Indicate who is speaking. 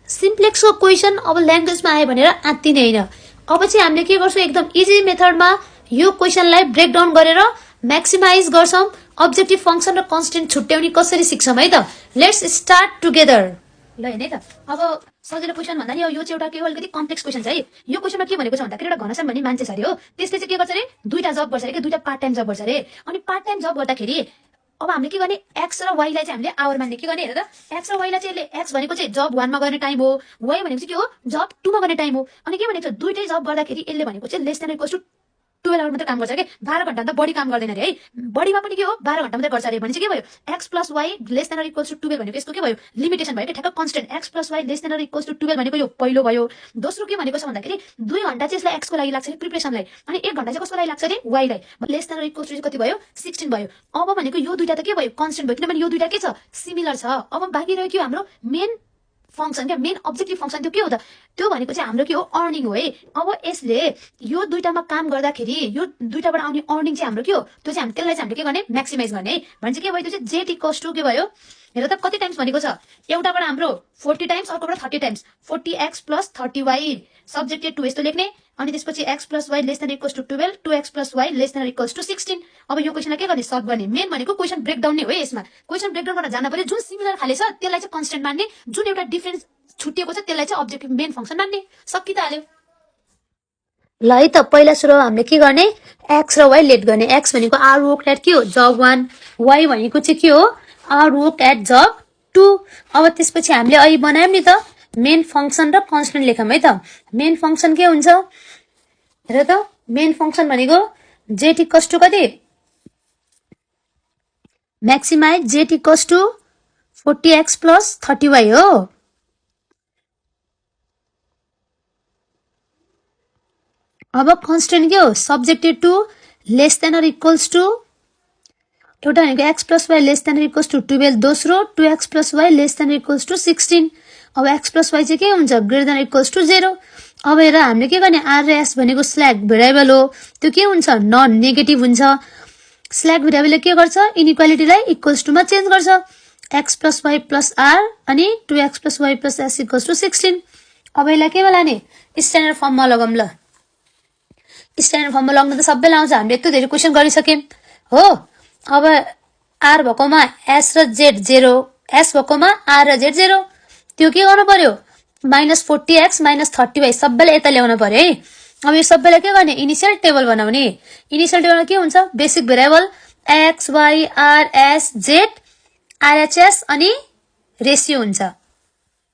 Speaker 1: सिम्प्लेक्सको question अब ल्याङ्ग्वेजमा आयो भनेर आत्तिने होइन। अब चाहिँ हामीले के गर्छौँ, एकदम इजी मेथडमा यो क्वेसनलाई ब्रेक डाउन गरेर म्याक्सिमाइज गर्छौँ, अब्जेक्टिभ फङ्सन र कन्स्टेन्ट छुट्याउने कसरी सिक्छौँ है त। Let's start together. ल हेर्नु है त, अब सजिलो क्वेसन भन्दा नि यो चाहिँ एउटा के हो, अलिकति कम्प्लेक्स क्वेसन छ है। यो क्वेसनमा के भनेको छ भन्दाखेरि एउटा घनश्याम भन्ने मान्छे छ अरे हो, त्यसले चाहिँ के गर्छ अरे, दुईटा जब गर्छ अरे कि, दुईटा पार्ट टाइम जब गर्छ अरे। अनि पार्ट टाइम जब गर्दाखेरि अब हामीले के गर्ने, एक्स र वाईलाई चाहिँ हामीले आवर मान्ने। के गर्ने हेर त, एक्स र वाईलाई चाहिँ एक्स भनेको चाहिँ जब 1 मा गर्ने टाइम हो, वाई भनेको चाहिँ के हो, जब 2 मा गर्ने टाइम हो। अनि के भनेको छ, दुईटै जब गर्दाखेरि यसले भनेको चाहिँ less than equals to 12 hour मात्रै काम गर्छ के, 12 घण्टा त बढी काम गर्दैन अरे है। बढीमा पनि के हो, 12 घण्टा मात्रै गर्छ अरे। भनेपछि के भयो, x plus y less than equals to 12 भनेको यसको के भयो, लिमिटेसन भयो के, ठ्याक्क constant. X plus y less than equals to 12 भनेको यो पहिलो भयो। दोस्रो के भनेको छ भन्दाखेरि 2 घण्टा चाहिँ यसलाई एक्स को लागि लाग्छ अरे प्रिपरेसनलाई, अनि 1 घण्टा चाहिँ कसको लागि लाग्छ अरे, वाईलाई। लेस देन इक्वल्स टु कति भयो, 16 भयो। अब भनेको यो दुईटा त के भयो, कन्स्टेन्ट भयो, किनभने यो दुईटा के छ, सिमिलर छ। अब बाँकी रह्यो के, हाम्रो मेन फंक्शन क्या, मेन अब्जेक्टिभ फंक्शन त्यो के हो त, त्यो भनेको चाहिँ हाम्रो के हो, अर्निङ हो है। अब यसले यो दुईटामा काम गर्दाखेरि यो दुईटाबाट आउने अर्निङ चाहिँ हाम्रो के हो, त्यो चाहिँ त्यसलाई चाहिँ हामीले के गर्ने, म्याक्सिमाइज गर्ने है। भने चाहिँ के भयो, त्यो चाहिँ जेट इक्वल्स टु के भयो, हेर त कति टाइम्स भनेको छ, एउटाबाट हाम्रो 40 टाइम्स, अर्कोबाट 30 times, 40x plus 30y subjected to यस्तो लेख्ने। अनि त्यसपछि x plus y less than equals to 12, 2x plus y less than equals to 16। अब यो क्वेसनलाई के गर्ने, सल्भ गर्ने। मेन भनेको क्वेसन ब्रेकडाउन नै हो यसमा। क्वेसन ब्रेकडाउन गर्न जान्न पर्यो, जुन सिमिलर खाले छ त्यसलाई चाहिँ कन्स्टेन्ट मान्ने, जुन एउटा डिफरेन्स छुटिएको छ त्यसलाई चाहिँ अब्जेक्टिभ मेन फंक्सन मान्ने। सकि त हाल्यो। ल है त, पहिला सुरु हामीले के गर्ने, x र y लेट गर्ने। x भनेको आर वर्क एट के हो, जब 1, y भनेको चाहिँ के हो, आर वर्क एट जब 2। अब त्यसपछि हामीले अहिले बनायौँ नि त मेन फंक्सन र कन्स्टेन्ट लेखौँ है त। मेन फंक्सन के हुन्छ, हेर त, मेन फंक्सन भनेको जेट इक्वल्स टु कति, maximize z equals to 40x plus 30y हो। अब कन्स्टेन्ट के हो, subjected to less than or equals to, एउटा भनेको x plus y less than equals to 12, दोस्रो 2x plus y less than equals to 16। अब x plus Y चाहिँ के हुन्छ, ग्रेटर देन इक्वल्स टु 0। अब हेर हामीले के गर्ने, आर र एस भनेको स्ल्याक भेरिएबल हो, त्यो के हुन्छ, नन नेगेटिभ हुन्छ। स्ल्याक भेरिएबलले के गर्छ, इनइक्वालिटीलाई इक्वल्स टुमा चेन्ज गर्छ। x plus y plus r अनि 2x plus y plus s equals to 16। अब यसलाई केमा लाने, स्ट्यान्डर्ड फर्ममा लगाऊँ। ल स्ट्यान्डर्ड फर्ममा लगाउन त सबैलाई आउँछ, हामीले यत्रो धेरै क्वेसन गरिसक्यौँ हो। अब आर भएकोमा एस र जेड 0, एस भएकोमा आर र जेड 0, त्यो के गर्नु पर्यो, माइनस 40x माइनस 30y सबैलाई यता ल्याउनु पर्यो है। अब यो सबैलाई के गर्ने, इनिसियल टेबल बनाउने। इनिसियल टेबलमा के हुन्छ, basic variable x, y, r, s, z, rhs अनि रेसियो हुन्छ।